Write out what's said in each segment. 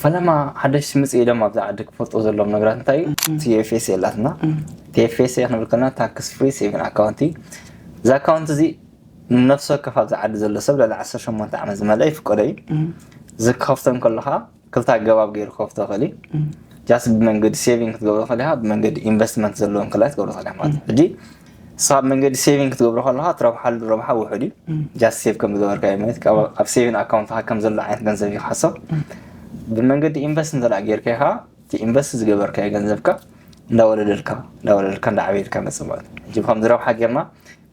ፈለማ ሓደሽ ምጽእ ኢሎም ኣብዚ ዓዲ ክፈልጡ ዘለዎም ነገራት እንታይ እዩ? ቲኤፍኤስ የላትና። ቲኤፍኤስ ክንብል ከለና ታክስ ፍሪ ሴቪን ኣካውንት እዩ። እዚ ኣካውንት እዚ ንነፍሲ ወከፍ ኣብዚ ዓዲ ዘሎ ሰብ ልዕሊ ዓሰርተ ሸሞንተ ዓመት ዝመልአ ይፍቀዶ እዩ። ዝከፍቶ እንከለኻ ክልተ ኣገባብ ገይሩ ክኸፍቶ ይኽእል እዩ። ጃስት ብመንገዲ ሴቪንግ ክትገብሮ ከለኻ ብመንገዲ ኢንቨስትመንት ዘለዎም ክላይ ክትገብሮ ከለኻ ማለት እዩ። ሕጂ ንስኻ ብመንገዲ ሴቪንግ ክትገብሮ ከለኻ ትረብሓሉ ረብሓ ውሑድ እዩ። ጃስት ሴቭ ከም ዝገበርካ እዩ ማለት ካብ ኣብ ሴቪንግ ኣካውንትካ ከም ዘሎ ዓይነት ገንዘብ እዩ ክሓሰብ። ብመንገዲ ኢንቨስት እንተ ጌርካ ኢኻ እቲ ኢንቨስት ዝገበርካዮ ገንዘብካ እንዳወለደልካ እንዳወለደልካ እንዳዓበየልካ መፅእ ማለት እዩ። ሕጂ ብከምዚ ረብሓ ጌርና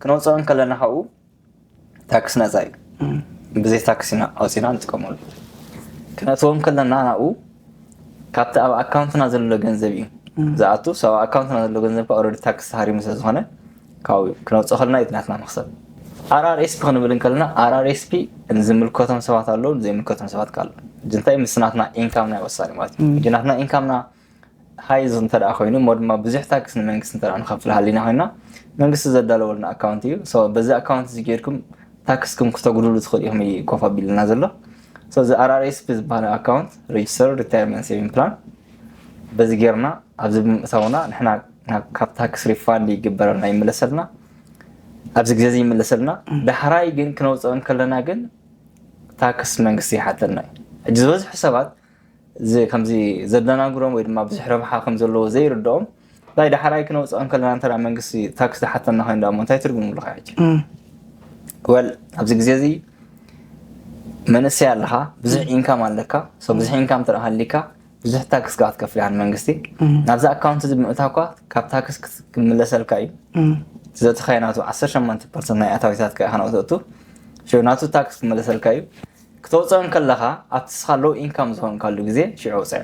ክነውፅኦ እንከለና ካብኡ ታክስ ነፃ እዩ። ብዘይ ታክስ ኢና ኣውፂና ንጥቀመሉ። ክነእትዎም ከለና ናብኡ ካብቲ ኣብ ኣካውንትና ዘሎ ገንዘብ እዩ ዝኣቱ። ኣብ ኣካውንትና ዘሎ ገንዘብ ከዓ ኦልሬዲ ታክስ ተሃሪሙ ስለ ዝኾነ ካብኡ እዩ ክነውፅኦ ከለና እዩ ናትና መክሰብ። ኣርኣርኤስፒ ክንብል እንከለና ኣርኣርኤስፒ ዝምልከቶም ሰባት ኣለዉ፣ ዘይምልከቶም ሰባት ካሉ እንታይ ምስ ናትና ኢንካምና ይወሳኒ ማለት እዩ። ሕጂ ናትና ኢንካምና ሃይ እንተ ደኣ ኮይኑ እሞ ድማ ብዙሕ ታክስ ንመንግስቲ እንተ ደኣ ንኸፍል ሃሊና ኮይና መንግስቲ ዘዳለወልና ኣካውንት እዩ። በዚ ኣካውንት እዚ ጌርኩም ታክስኩም ክተጉድሉ ትኽእሉ ኢኹም እዩ ኮፍ ኣቢልና ዘሎ። እዚ ኣርኣርኤስፒ ዝበሃል ኣካውንት ሬጅስተር ሪታየርመንት ሴቪንግ ፕላን በዚ ጌርና ኣብዚ ብምእታውና ንሕና ካብ ታክስ ሪፋንድ ይግበረልና ይምለሰልና ኣብዚ ግዜ እዚ ይምለሰልና። ዳሕራይ ግን ክነውፅኦ እንከለና ግን ታክስ መንግስቲ ይሓተልና እዩ። ሕጂ ዝበዝሑ ሰባት እዚ ከምዚ ዘደናግሮም ወይ ድማ ብዙሕ ረብሓ ከም ዘለዎ ዘይርድኦም ናይ ዳሕራይ ክነውፅኦ እንከለና እንተ መንግስቲ ታክስ ዝሓተና ኮይኑ ዳሞ እንታይ ትርጉም ኣለካ ሕጂ? ወል ኣብዚ ግዜ እዚ መንእሰይ ኣለካ፣ ብዙሕ ኢንካም ኣለካ። ብዙሕ ኢንካም እንተ ሃሊካ ብዙሕ ታክስ ከዓ ትከፍል ኢኻ ንመንግስቲ። ናብዚ ኣካውንት እዚ ብምእታውካ ካብ ታክስ ክምለሰልካ እዩ። ዘእተኻዮ ናቱ ዓሰርተ ሸሞንተ ፐርሰንት ናይ ኣታዊታትካ ኢኻ ናብኡ ተእቱ። ናቱ ታክስ ክመለሰልካ እዩ። ክተውፅኦ እንከለኻ ኣብቲ ንስኻ ሎው ኢንካም ዝኾንካሉ ግዜ ሽዑ ኣውፅኦ።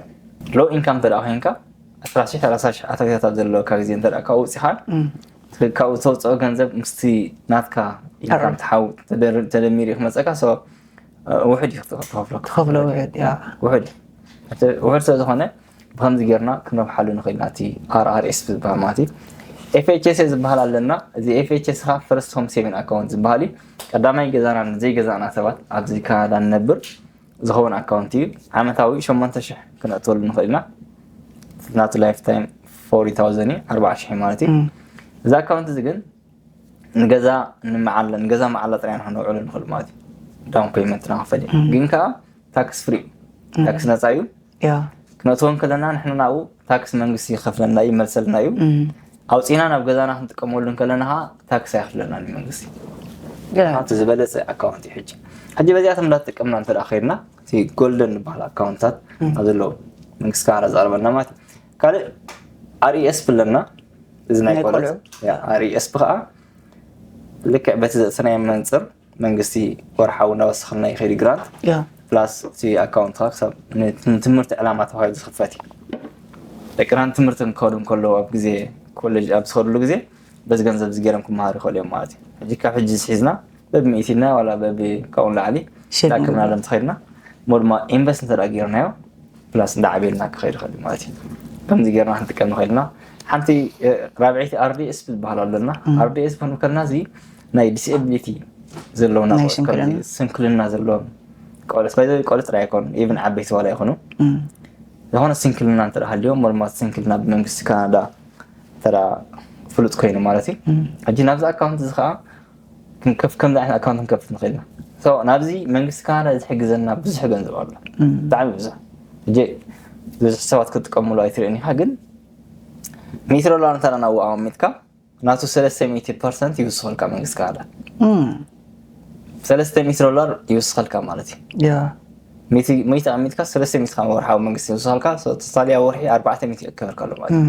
ሎው ኢንካም እንተ ኮይንካ ዕስራ ሺሕ ሰላሳ ሺሕ ኣታዊታት ኣብ ዘለካ ግዜ እንተ ካብኡ ኣውፂኻ ካብኡ ተውፅኦ ገንዘብ ምስቲ ናትካ ኢንካም ተሓው ተደሚሩ እዩ ክመፀካ። ውሑድ እዩ ትኸፍሎ። ትኸፍሎ ውሑድ እዩ። ውሑድ ስለ ዝኾነ ብኸምዚ ጌርና ክንረብሓሉ ንኽእል ኢና። እቲ ኣርኣርኤስ ዝበሃል ማለት እዩ። ኤፍኤችኤስ ዝበሃል ኣለና። እዚ ኤፍኤችኤስ ከዓ ፈርስት ሆም ሴቪንግ ኣካውንት ዝበሃል እዩ። ቀዳማይ ገዛና ንዘይገዛእና ሰባት ኣብዚ ካናዳ ንነብር ዝኸውን ኣካውንት እዩ። ዓመታዊ ሸሞንተ ሽሕ ክነእትወሉ ንኽእል ኢና። ናቱ ላይፍ ታይም ፎርቲ ታውዘንድ እዩ፣ ኣርባዓ ሽሕ ማለት እዩ። እዚ ኣካውንት እዚ ግን ንገዛ ንመዓላ ንገዛ መዓላ ጥራይ ንክነውዕሉ ንኽእል ማለት እዩ። ዳውን ፔመንት ንክፈል እዩ። ግን ከዓ ታክስ ፍሪ ታክስ ነፃ እዩ። ክነእትዎ ከለና ንሕና ናብኡ ታክስ መንግስቲ ይኸፍለና እዩ፣ ይመልሰልና እዩ። ኣውፂና ናብ ገዛና ክንጥቀመሉ እንከለና ከዓ ታክስ ኣይኸፍለና እዩ መንግስቲ። እቲ ዝበለፀ ኣካውንት እዩ። ሕጂ ሕጂ በዚኣቶም እንዳተጠቀምና እንተ ከይድና እቲ ጎልደን ዝበሃል ኣካውንታት ኣብ ዘለዎ መንግስቲ ካናዳ ዝቐርበልና ማለት እዩ። ካልእ ኣርኢኤስፒ ኣለና። እዚ ናይ ቆልዑ ኣርኢኤስፒ ከዓ ልክዕ በቲ ዘእተናዮ መንፅር መንግስቲ ወርሓዊ እንዳወሰኸልና ይኸይድ። ግራንት ፕላስ እቲ ኣካውንትካ ክሳብ ንትምህርቲ ዕላማ ተባሂሉ ዝኽፈት እዩ። ደቅና ንትምህርቲ ክኸዱ እንከለዉ ኣብ ግዜ ኮሌጅ ኣብ ዝኸድሉ ግዜ በዚ ገንዘብ እዚ ገይሮም ክመሃሩ ይኽእሉ እዮም ማለት እዩ። ሕጂ ካብ ሕጂ ዝሒዝና በብ ሚእቲ ኢልና ዋላ በብ ካብኡ ንላዕሊ እንዳኣከብናሎም ተኸይድና እሞ ድማ ኢንቨስት እንተ ጌርናዮ ፕላስ እንዳዓበየልና ክኸይድ ይኽእል ማለት እዩ። ከምዚ ጌርና ክንጥቀም ንኽእል ኢና። ሓንቲ ራብዐይቲ ኣርዲኤስ ዝበሃል ኣለና። ኣርዲኤስ ክንብል ከለና እዚ ናይ ዲስኤቢሊቲ ዘለዎም ስንክልና ዘለዎም ቆልዑ ጥራይ ኣይኮኑን፣ ኢቭን ዓበይቲ ዋላ ይኹኑ ዝኾነ ስንክልና እንተ ሃልዮም ሞርማት ስንክልና ብመንግስቲ ካናዳ እንተ ፍሉጥ ኮይኑ ማለት እዩ። ሕጂ ናብዚ ኣካውንት እዚ ከዓ ክንከፍ ከምዚ ዓይነት ኣካውንት ክንከፍት ንኽእል ኢና። ናብዚ መንግስቲ ካናዳ ዝሕግዘና ብዙሕ ገንዘብ ኣሎ፣ ብጣዕሚ ብዙሕ። ሕጂ ብዙሕ ሰባት ክጥቀምሉ ኣይትርእን ኢኻ፣ ግን ሚእቲ ዶላር እንተ ናብኡ ኣቐሚጥካ ናቱ ሰለስተ ሚእቲ ፐርሰንት ይውስኸልካ መንግስቲ ካናዳ። ሰለስተ ሚእቲ ዶላር ይውስኸልካ ማለት እዩ። ሚእቲ ኣቐሚጥካ ሰለስተ ሚእቲ ወርሓዊ መንግስቲ ይውስኸልካ፣ ተሳልያ ወርሒ ኣርባዕተ ሚእቲ ይእከበልካ ኣሎ ማለት እዩ።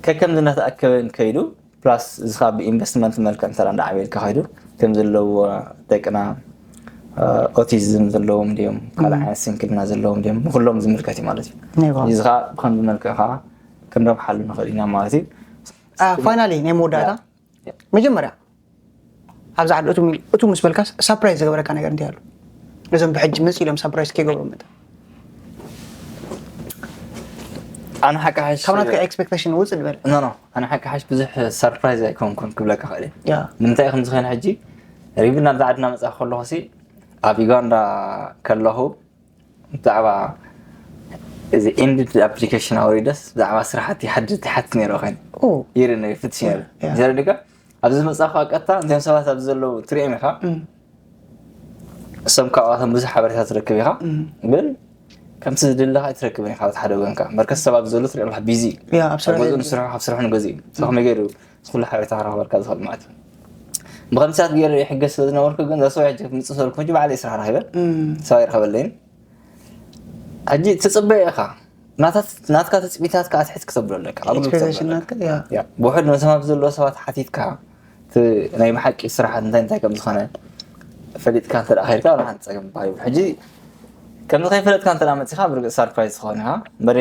ከከም ዝናተኣከበ ከይዱ ፕላስ እዚ ከዓ ብኢንቨስትመንት መልክዕ እንተ እንዳዓበየልካ ከይዱ ከም ዘለዎ ደቅና ኦቲዝም ዘለዎም ድዮም ካልእ ዓይነት ስንክልና ዘለዎም ድዮም ንኩሎም ዝምልከት እዩ ማለት እዩ። እዚ ከዓ ብከምዚ መልክዕ ከዓ ክንረብሓሉ ንኽእል ኢና ማለት እዩ። ፋይናሊ ናይ መወዳእታ መጀመርያ ኣብዚ ዓዲ እቱ ምስ በልካ ሳፕራይዝ ዝገበረካ ነገር እንታይ ኣሎ? ነዞም ብሕጂ ምፅ ኢሎም ሳፕራይዝ ከይገብሩ መጠን ኣነ ሓቂ ሓሽ ካብ ናትካ ኤክስፔክቴሽን ውፅእ ዝበለ ኖ ኣነ ሓቂ ሓሽ ብዙሕ ሰርፕራይዝ ኣይኮንኩን ክብለካ ክእል። ንምንታይ ከም ዝኾነ ሕጂ ሪቪል ናብዛ ዓድና መፅኣ ከለኹ ሲ ኣብ ዩጋንዳ ከለኹ ብዛዕባ እዚ end application ኣውሪደስ ብዛዕባ ስራሕቲ ይሓድር ይሓትት ነይረ ኮይኑ ኦ ይርኢ ነይረ ይፍትሽ ነይረ ያ። ዘረድካ ኣብዚ መጻእካ ቀጥታ እንቶም ሰባት ኣብዚ ዘለዉ ትሪኦም ኢኻ እም፣ እሶም ካብኣቶም ብዙሕ ሓበሬታ ትረክብ ኢኻ እም። ግን ከምቲ ዝድለኻ ኣይትረክብን ኢኻ ብቲ ሓደ ወገንካ በርከት ሰባት ዘሎ ትሪኦ ኣለካ ቢዚ ያ ኣብ ስራሕ ገዝኡ ንስርሑ ካብ ስርሑ ንገዝኡ እዩ ሰኸመይ ገይሩ ኩሉ ሓበሬታ ክረኽበልካ ዝኽእል ማለት እዩ ብኸምሲታት ገይረ ይሕገዝ ስለ ዝነበርኩ ግን ዘሰው ሕጂ ምፅእ ሰልኩ ሕጂ ባዕለይ ስራሕ ረኺበ እም፣ ሰብ ኣይረኸበለይን ሕጂ ትፅበዮ ኢኻ ናታት- ናትካ ትፅቢታት ከዓ ትሕት ክተብሎ ኣለካ ኣጉል ክተብሎ expectation ኣለካ። ናትካ ያ ያ፣ ብውሕድ መሰማት ዘለዎ ሰባት ሓቲትካ እቲ ናይ ብሓቂ ስራሓት እንታይ እንታይ ከም ዝኾነ ፈሊጥካ እንተ ደኣ ከይድካ ወላ ሓንቲ ፀገም ባይ ሕጂ ከምዚ ከይፈለጥካ እንተ ደኣ መፂኻ ብርግፅ ሳርፕራይዝ ትኸውን ኢኻ እምበሪ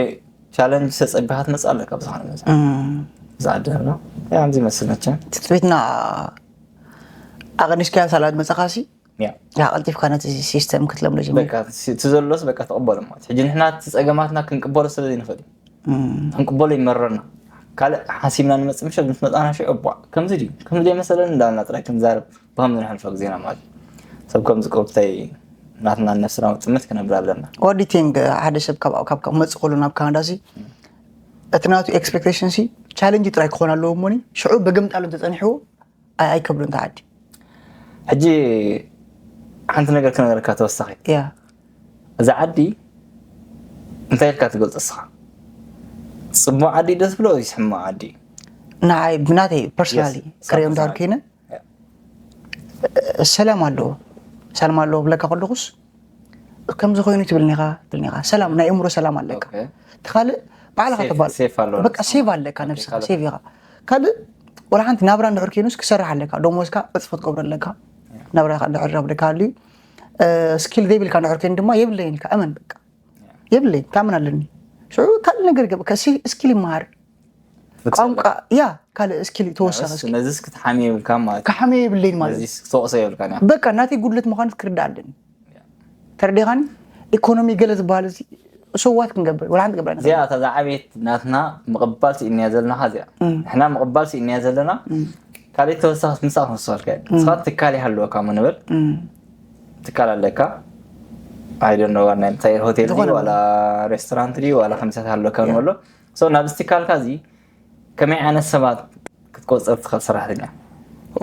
ቻለንጅ ተፀቢኻ ትመፅእ ኣለካ ብዝኾነ መዚ እም፣ ዝዓዲ ኣሎ ከምዚ ይመስል መቸም ትፅቢትና ኣቐኒስካያ ሳላ መፀኻሲ ያ ያ ቀልጢፍካ ነቲ ሲስተም ክትለምዶ ጀሚር በቃ እቲ ዘሎስ በቃ ተቐበሎ ማለት ሕጂ ንሕና እቲ ፀገማትና ክንቅበሎ ስለ ዘይንኽእል እዩ። ክንቅበሎ ይመረና ካልእ ሓሲብና ንመፅእ ምሸት ምስ መፃና ሽዑ እቧ ከምዚ ድዩ ከምዚ ዶ መሰለን እንዳልና ጥራይ ክንዛረብ ብከምዚ ንሕልፎ ግዜና ማለት እዩ። ሰብ ከም ዝቆብተይ ናትና ነፍስና ጥምት ክነብር ኣለና። What do you think ሓደ ሰብ ካብ ካብ ካብ መጽእ ከሎ ናብ ካናዳ ሲ እቲ ናቱ ኤክስፔክቴሽን ሲ ቻሌንጅ ጥራይ ክኾን ኣለዎ እሞኒ ሽዑ በገምጣሉ እንተጸኒሕዎ ኣይ ኣይከብሎ እንተ ዓዲ ሕጂ ሓንቲ ነገር ክነገረካ ተወሳኺ ያ እዛ ዓዲ እንታይ ኢልካ ትገልጾ እስኻ? ጽቡቕ ዓዲ ደስ ብሎ ወይ ሕማቕ ዓዲ? ንዓይ ብናተይ ፐርሶናሊ Yes, ክሪኦ personally. እንድሕር ኮይነ ሰላም ኣለዎ ሰላም ኣለዎ ብለካ ከለኹስ ከምዚ ኮይኑ ትብልኒኻ ትብልኒኻ ሰላም ናይ እምሮ ሰላም ኣለካ Okay. እቲ ካልእ ባዕልኻ Safe- ትባል safe ኣለዎ በቃ ንስኻ። ሴቭ ኣለካ Okay, ነብስኻ ካልእ? ሴቭ ኢኻ ካልእ ወላ ሓንቲ ናብራ እንድሕር ኮይኑስ ክሰርሕ ኣለካ ደሞዝካ ዕፅፎ ትገብሮ ኣለካ ናብራኻ እንድሕር ረብልካ ኣልዩ ስኪል ዘይብልካ እንድሕር ኮይኑ ድማ የብለይን ኢልካ እመን በቃ የብለይን ታምን ኣለኒ ሽዑ ካልእ ነገር ገብ ስኪል ይመሃር ቋንቋ ያ ካልእ ስኪል ተወሳኺ ነዚስ ክትሓሚ የብልካ ማለት እዩ። ካሓመ የብለይን ማለት ነዚስ ክትወቕሶ የብልካ ያ በቃ ናተይ ጉድለት ምዃኑ ክርዳእ ኣለኒ ተረዲኻኒ ኢኮኖሚ ገለ ዝበሃል እዚ ሰዋት ክንገብር ወላ ሓንቲ ገብራ እዚኣ እታ ዝዓበየት ናትና ምቕባል ስኢንያ ዘለናኻ እዚኣ ንሕና ምቕባል ስኢንያ ዘለና ካልእ ተወሳኺ ምሳእ ክንወስኸልካ ንስኻ ትካል ይሃለወካ ሞ ንበል ትካል ኣለካ ኣይደኖ ናይ እንታይ ሆቴል ድዩ ዝኾነ ዋላ ሬስቶራንት ድዩ ዋላ ከምሳት ሃለወካ ንበሎ ሶ ናብዚ ትካልካ እዚ ከመይ ዓይነት ሰባት ክትቆፅር ትኽእል ሰራሕተኛ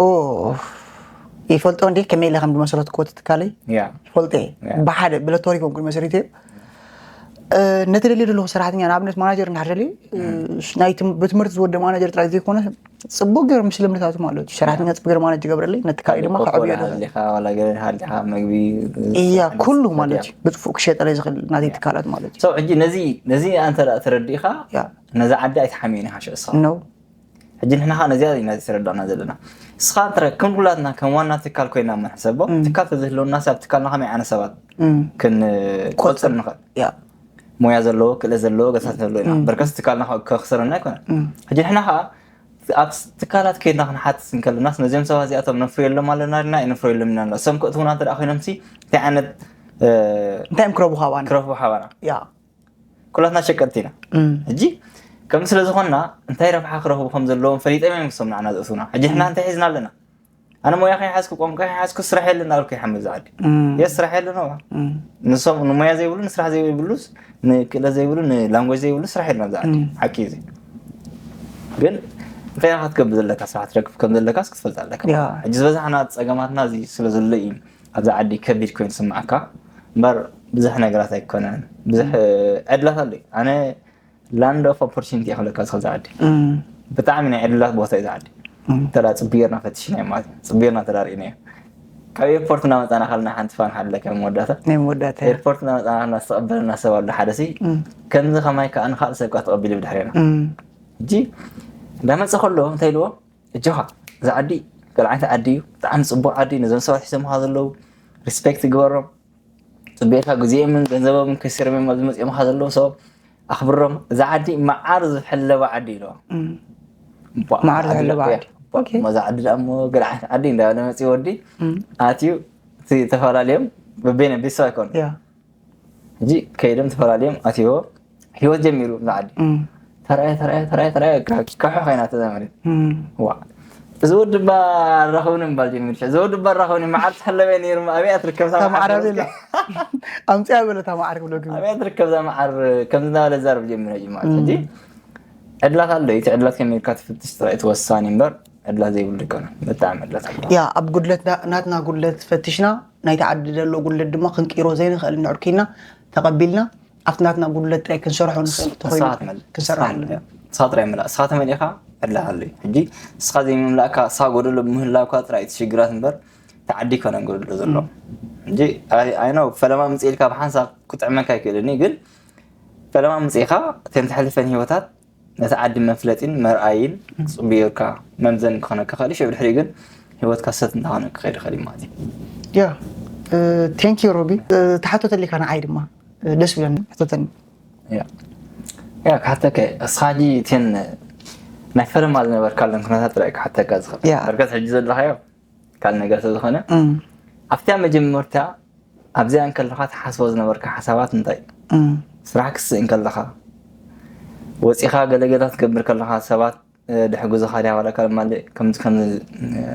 ኦ ይፈልጦ እንዴ ከመይ ኢለ ከም ዝመሰረትክዎ እቲ ትካለይ ያ ይፈልጦ እየ ያ። ብሓደ ብለቶሪክ ኮንኩ መሰሪተ ነቲ ደልዮ ዘለኹ ሰራሕተኛ ንኣብነት ማናጀር እንድሕር ደልዩ ናይ ትም- ብትምህርቲ ዝወደ ማናጀር ጥራይ ዘይኮነ ፅቡቅ ገይሩ ምስ ልምድታቱ ማለት እዩ ሰራሕተኛ ፅቡቅ ገይሩ ማናጅ ይገብረለይ ነቲ ካልእ ድማ ከዕብዮ ይኽእል። ሃሊኻ ዋላ ገለ ሃሊኻ መግቢ እያ ኩሉ ማለት እዩ ብፅፉቅ ክሸጠለይ ዝኽእል ናተይ ትካላት ማለት እዩ ሰው ሕጂ ነዚ ነዚ ኣንተ ደኣ ተረዲእኻ ያ ነዚ ዓዲ ኣይትሓምዮን ኢኻ ሽዑ እስኻ ነው ሕጂ ንሕና ከዓ ነዚኣ ኢና ዝተረዳእና ዘለና እስኻ እንተ ከም ኩላትና ከም ዋና ትካል ኮይና እሞ ንሕሰቦ ትካል ተዝህልወና ሲ ኣብ ትካልና ከመይ ዓይነት ሰባት ክንቆፅር ንኽእል ያ ሞያ ዘለዎ ክእለት ዘለዎ ገሳት ዘለዎ ኢና በርከስ ትካልና ከ- ከኽስረና ኣይኮነን ሕጂ ንሕና ከዓ ኣብ ትካላት ከይድና ክንሓትት እንከለናስ ነዚኦም ሰባት እዚኣቶም ነፍርየሎም ኣለና ድና ኣይነፍርየሎም ኢና ንብሎም። እሶም ክእትውና እንተ ደኣ ኮይኖም ሲ እንታይ ዓይነት እ፣ እንታይ እዮም ክረቡ ካባና ክረኽቡ ሓባና ያ ኩላትና ሸቀጥቲ ኢና እም፣ ሕጂ ከም ስለ ዝኾንና እንታይ ረብሓ ክረኽቡ ከም ዘለዎም ፈሊጦም እዮም እሶም ንዓና ዘእትውና ሕጂ ንሕና እንታይ ሒዝና ኣለና ኣነ ሞያ ከይሓዝኩ ቋንቋ ከይሓዝኩ ስራሕ የለን እናበልኩ ይሓምም ዝዓዲ እም፣ የስ ስራሕ የለን ዋ እም፣ ንሶም ንሞያ ዘይብሉ ንስራሕ ዘይብሉስ ንክእለት ዘይብሉ ንላንጎጅ ዘይብሉ ስራሕ የለን ኣብዚ ዓዲ ሓቂ እዚ ግን እንታይ ኢኻ ክትገብር ዘለካ ስራሕ ትረክብ ከም ዘለካስ ክትፈልጥ ኣለካ ያ። ሕጂ ዝበዛሕና ፀገማትና እዚ ስለ ዘሎ እዩ ኣብዚ ዓዲ ከቢድ ኮይኑ ዝስምዓካ እምበር ብዙሕ ነገራት ኣይኮነን ብዙሕ ዕድላት ኣሎ ኣነ ላንድ ኦፍ ኦፖርቹኒቲ እየ ክብለካ ዝኽእል ዝዓዲ እም፣ ብጣዕሚ ናይ ዕድላት ቦታ እዩ ዝዓዲ እም፣ ተላ ፅብየርና ፈትሽናዮ ማለት እዩ ፅብየርና ተዳሪእናዮ ካብ ኤርፖርት እናመፃና ካልና ሓንቲ ፋን ሓለካ መወዳእታ ናይ መወዳእታ ኤርፖርት እናመፃና ካልና ዝተቐበለና ሰብ ኣሎ ሓደ ሲ እም፣ ከምዚ ከማይ ከዓ ንካልእ ሰብ ከዓ ተቐቢሉ ብድሕሬና እም፣ ሕጂ እንዳመፀ ከሎ እንታይ ኢልዎ እጆኻ እዚ ዓዲ ገለ ዓይነት ዓዲ እዩ ብጣዕሚ ፅቡቅ ዓዲ እዩ ነዞም ሰባት ሒዞምካ ዘለዉ ሪስፔክት ግበሮም ፅቤካ ግዜኦምን ገንዘቦምን ከሲሮም እዮም ኣብዚ መፂኦምካ ዘለዉ ሰብ ኣኽብሮም እዚ ዓዲ መዓር ዝሕለበ ዓዲ ኢልዎ እም፣ ቧ፣ መዓር ዝሕለበ ዓዲ ዓዲ። ቧ፣ ኦኬ። እሞ እዚ ዓዲ ደኣ እሞ ገለ ዓይነት ዓዲ እንዳበለ መፂኡ ወዲ እም፣ ኣትዩ እቲ ተፈላለዮም በበይነ ቤተሰብ ኣይኮኑ ያ ሕጂ ከይዶም ተፈላለዮም ኣትዮ ህይወት ጀሚሩ እዚ ዓዲ እም፣ ተራየ ተራየ ተራየ ተራየ ከሖ ኮይና ተዛመደ እም፣ ዋ እዚ ወዲ እባ ኣራኸብኒ ምባል ጀሚሩ። እዚ ወዲ እባ ኣራኸብኒ፣ መዓር ትሕለበ ነይሩ፣ ኣበይ ትርከብ እዛ መዓር? ተማዕራሪ ላ ኣምፅያ በለ ተማዕር ክብሎ ግን ኣበይ ትርከብ እዛ መዓር? ከምዚ እናበለ ዛረብ ጀሚሩ እዩ ማለት ሕጂ። ዕድላት ኣሎ፣ እቲ ዕድላት ከመይ ኢልካ ትፍትሽ ጥራይ እቲ ወሳኒ እምበር ዕድላት ዘይብሉ ኣይኮነን። ብጣዕሚ ዕድላት ኣሎ። ያ ኣብ ጉድለት ና- ናትና ጉድለት ፈትሽና ናይቲ ዓዲ ዘሎ ጉድለት ድማ ክንቅይሮ ዘይንኽእል እንድሕር ኮይና ተቐቢልና ኣብቲ ናትና ጉድለት ጥራይ ክንሰርሖ ንኽእል ተኾይኑ ንስኻ ትመልእ። ክንሰርሓሉ ንስኻ ጥራይ ምላእ። ንስኻ ተመሊእኻ ዕድላት ኣሎ እዩ። ሕጂ ንስኻ ዘይምምላእካ፣ ንስኻ ጎደሎ ብምህላውካ ጥራይ እቲ ሽግራት እምበር እቲ ዓዲ ኣይኮነን ጎደሎ ዘሎ። ሕጂ ኣይ- ኣይ ነው ፈለማ ምፅእ ኢልካ ብሓንሳብ ክጥዕመካ ኣይክእልን እዩ፣ ግን ፈለማ ምፅኢኻ እተን ተሕልፈን ህይወታት ነቲ ዓዲ መፍለጢን መርኣይን ፅቡቅ ጌርካ መምዘኒ ክኾነካ ይኽእል እዩ። ሽዑ ድሕሪኡ ግን ህይወትካ ሰት እንዳኾነ ክኸይድ ይኽእል እዩ ማለት እዩ። ያ ቴንክ ዩ ሮቢ። ተሓቶተሊካ ንዓይ ድማ ደስ ብለኒ ሕቶተኒ። ያ ያ ክሓተከ እስኻ ሕጂ እተን ናይ ፈለማ ዝነበርካለን ኩነታት ጥራይ ክሓተካ ዝኽእል ያ። በርከት ሕጂ ዘለኻዮ ካልእ ነገር ስለዝኾነ ኣብቲያ መጀመርታ ኣብዚኣ እንከለኻ ትሓስቦ ዝነበርካ ሓሳባት እንታይ እዩ? ስራሕ ክስእ እንከለኻ ወፂኻ ገለገላ ትገብር ከለኻ ሰባት ድሕጉዝኻ ድያ ዋላ ካልእ ማለ ከምዚ ከም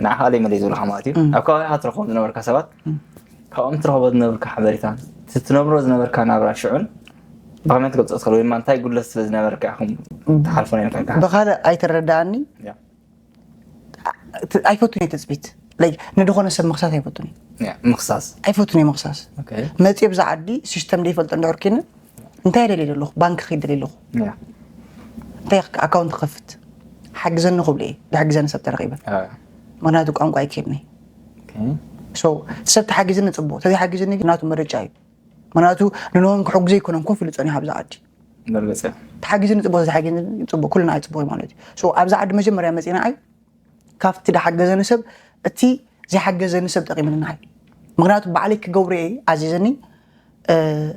ንዓኻ ለይ መለይ ዝብልኻ ማለት እዩ ኣብ ከባቢኻ ትረኽቦም ዝነበርካ ሰባት ካብኦም ትረኽቦ ዝነበርካ ሓበሬታ ትነብሮ ዝነበርካ ናብራ ሽዑን ብኸመይ ትገልፆ ትኽእል ወይ ድማ እንታይ ጉድለት ስለ ዝነበርካ ኢኹም ትሓልፎ ነርካ ብኻልእ ኣይተረዳኣኒ ኣይፈቱን እየ ትፅቢት ንድኾነ ሰብ ምኽሳስ ኣይፈቱን ምኽሳስ ኣይፈቱን እየ ምኽሳስ መፅእ ብዛ ዓዲ ሲስተም ዘይፈልጦ እንድሕር ኮይኑ እንታይ ደልየ ዘለኹ ባንክ ክደል ኣለኹ እንታይ ኣካውንት ክኸፍት ሓግዘኒ ክብሉ እየ ዝሕግዘኒ ሰብ ተረኺበ ምክንያቱ ቋንቋ ኣይክእልኒ ሰብ ተሓጊዝኒ ፅቡቅ ተዘይሓጊዝኒ ግን ናቱ ምርጫ እዩ ምክንያቱ ንንሆም ክሕግዘ ኣይኮነን ኮፍ ኢሉ ፀኒሑ ኣብዚ ዓዲ ተሓጊዝኒ ፅቡቅ ተሓጊዝኒ ፅቡቅ ኩልና ኣይፅቡቅ ማለት እዩ ኣብዚ ዓዲ መጀመርያ መፂና ኣይ ካብቲ ዝሓገዘኒ ሰብ እቲ ዘይሓገዘኒ ሰብ ጠቂምኒ ንዓይ ምክንያቱ ባዕለይ ክገብሮ እየ ኣዚዘኒ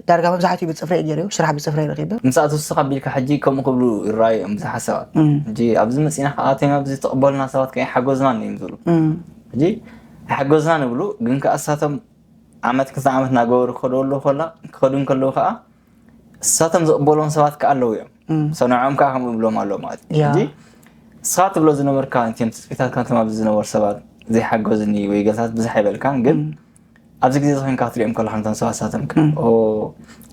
ዳርጋ መብዛሕትኡ ብፅፍረ እየ ገይረዮ ስራሕ ብፅፍረ ረኪበ ምስ ኣቶ ስኻ ቢልካ ሕጂ ከምኡ ክብሉ ይረኣዩ እዮም ብዙሓት ሰባት ሕጂ ኣብዚ መፂና ከዓ ኣቶም ኣብዚ ተቕበሉና ሰባት ከዓ ይሓገዙና እዮም ዝብሉ ሕጂ ኣይሓገዙና ንብሉ ግን ከዓ እሳቶም ዓመት ክልተ ዓመት እናገበሩ ክኸዱ ኣለዉ ከላ ክኸዱ እንከለዉ ከዓ እሳቶም ዝቕበሎም ሰባት ከዓ ኣለዉ እዮም ሰው ንዕኦም ከዓ ከምኡ ይብሎም ኣሎ ማለት እዩ ሕጂ ንስኻ ትብሎ ዝነበርካ እቲም ትፅቢታትካ እቶም ኣብዚ ዝነበሩ ሰባት ዘይሓገዙኒ ወይ ገለታት ብዙሕ ኣይበልካን ግን ኣብዚ ግዜ ዝኾንካ ክትሪኦም ከለካ ነቶም ሰባት ሳቶም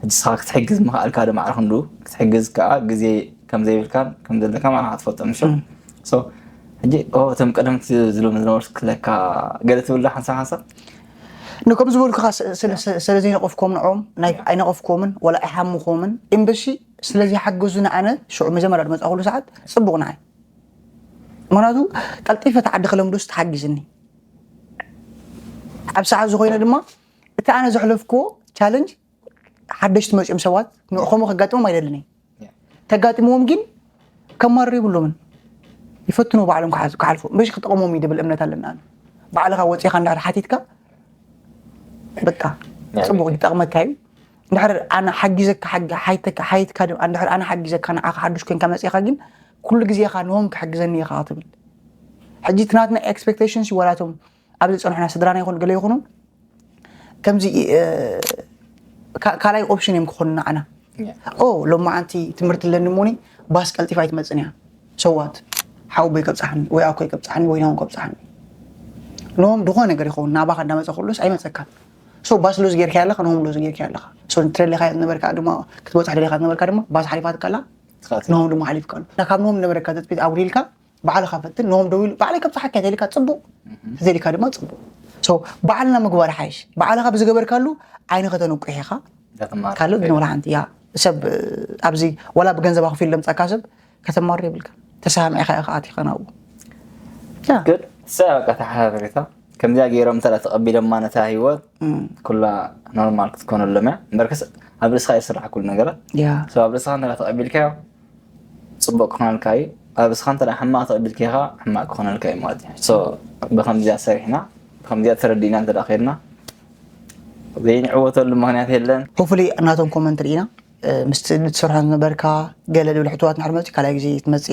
ሕጂ ስኻ ክትሕግዝ ምኽኣልካ ዶ ማዕረ ክንዱ ክትሕግዝ ከዓ ግዜ ከም ዘይብልካን ከም ዘለካ ማዕረ ክትፈልጦ ምሽ ሕጂ እቶም ቀደምቲ ዝሎም ዝነበሩ ክለካ ገለ ትብላ ሓንሳብ ሓንሳብ ንከም ዝበልኩኻ ስለ ዘይነቐፍኮም ንዖም ኣይነቐፍኮምን ወላ ኣይሓምኮምን እምበሺ ስለዚ ሓገዙ ንኣነ ሽዑ መጀመርያ ዝመፃእኩሉ ሰዓት ፅቡቕ ንዓይ ምክንያቱ ቀልጢፈ ተዓዲ ከለምዶስ ተሓጊዝኒ ኣብ ሰዓት ዝኾይነ ድማ እቲ ኣነ ዘሕለፍክዎ ቻለንጅ ሓደሽቲ መፂኦም ሰባት ንኡ ከምኡ ከጋጥሞም ኣይደልን ተጋጢምዎም ግን ከማርር የብሎምን ይፈትኑ ባዕሎም ክሓልፉ እምበሽ ክጠቕሞም እዩ ድብል እምነት ኣለና ባዕልኻ ወፂኻ እንዳሕር ሓቲትካ በቃ ፅቡቅ ይጠቕመካ እዩ እንድሕር ኣነ ሓጊዘካ ሓይትካ እንድሕር ኣነ ሓጊዘካ ንዓኻ ሓዱሽ ኮንካ መፂኻ ግን ኩሉ ግዜኻ ንሆም ክሕግዘኒ ኢኻ ትብል ሕጂ ትናትና ኤክስፔክቴሽንስ ይወላቶም ኣብዚ ፀንሑና ስድራና ይኹን ገለ ይኹኑ ከምዚ ካልኣይ ኦፕሽን እዮም ክኾኑ ንዓና ኦ ሎማዓንቲ ትምህርቲ ኣለኒ እሞኒ ባስ ቀልጢፋ ኣይትመፅን እያ ሰዋት ሓውቦይ ከብፅሓኒ ወይ ኣኮይ ከብፅሓኒ ወይ ናውን ከብፅሓኒ ኖም ድኾነ ነገር ይኸውን ናባኻ እንዳመፀ ኩሉስ ኣይመፀካን ሶ ባስ ሎዝ ጌርካ ኣለኻ ኖም ሎዝ ጌርካ ኣለኻ ሶ ትረሊኻ ዝነበርካ ድማ ክትበፅሕ ደሊኻ ዝነበርካ ድማ ባስ ሓሊፋትካ ኣላ ኖም ድማ ሓሊፍካ ኣሎ ካብ ኖም ነበረካ ተፅቢት ኣውሪልካ ባዕልኻ ፈትን ንሆም ደው ኢሉ ባዕለይ ከብፅሓካ ተልካ ፅቡቅ ተዘይልካ ድማ ፅቡቅ ባዕልና ምግባር ሓይሽ ባዕልኻ ብዝገበርካሉ ዓይኒ ከተንቁሕ ኢኻ ካልእ ግን ወላ ሓንቲ ያ ሰብ ኣብዚ ወላ ብገንዘብ ኣኽፊል ለምፃካ ሰብ ከተማሪ የብልካ ተሰማሚዕካ ኢኻ ኣቲኻ ናብኡ ግን ሰብ በቃ ተሓባበሪታ ከምዚኣ ገይሮም እንተ ተቐቢሎማ ነታ ህይወት ኩላ ኖርማል ክትኮነሎም እያ እምበርከስ ኣብ ርእስኻ ይስራሕ ኩሉ ነገራት ኣብ ርእስኻ እንተ ተቐቢልካዮ ፅቡቅ ክኾነልካ እዩ ኣብ እስኻ እንተ ሕማቅ ተቐቢልካ ኢኻ ሕማቅ ክኾነልካ እዩ ማለት እዩ ብከምዚኣ ሰሪሕና ብከምዚኣ ተረዲእና እንተ ከድና ዘይንዕወተሉ ምክንያት የለን ሆፍሊ እናቶም ኮመንት ርኢና ምስቲ ትሰርሖ ዝነበርካ ገለ ዝብል ሕትዋት ንሕር መፅእ ካልኣይ ግዜ ትመፅእ